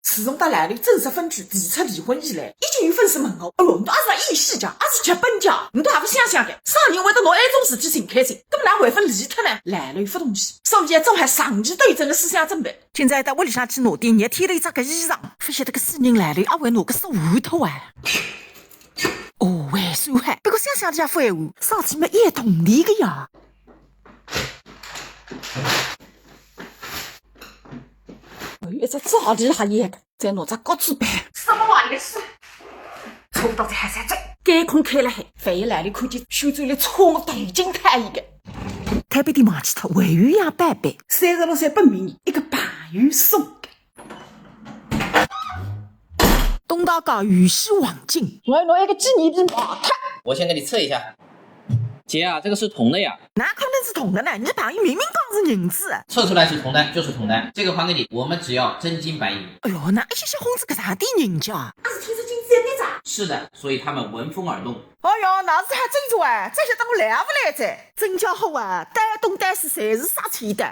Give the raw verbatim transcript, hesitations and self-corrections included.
自从搭兰兰正式分居、提出离婚以来，一直有粉丝问我，哦哟，侬阿是演戏家，阿是剧本家，侬倒还勿想想看，啥人会得拿埃种事体寻开心？搿么哪会分离脱呢？兰兰勿同意，所以要做好长期斗争的思想准备。今朝到屋里向去拿点热天头着个衣裳，勿晓得搿死人兰兰阿会拿个手换脱啊？哦，还算好，不过想想也勿闲话，上次么也同理个呀。 我一只脚里还有一个，再拿只角子板。什么玩意是？抽到这还在这，监控开了海，万一兰兰看见，秀珠来戳我头颈他一个。台北的马吉特，还有一样宝贝。三十六岁本命年，一个朋友送的。东大街游戏黄金，我要拿一个纪念品买它。我先给你测一下。姐啊，这个是铜的呀。哪可能是铜的呢？你朋友明明讲是银子。测出来是铜的，就是铜的。这个还给你，我们只要真金白银。哎哟，哪一歇歇哄仔搿啥点人家？阿是天生金子一点着？是的，所以他们闻风而动。哎哟，哪是还真做啊？这些等我来勿来着？真家伙啊，带东带西侪是杀气的。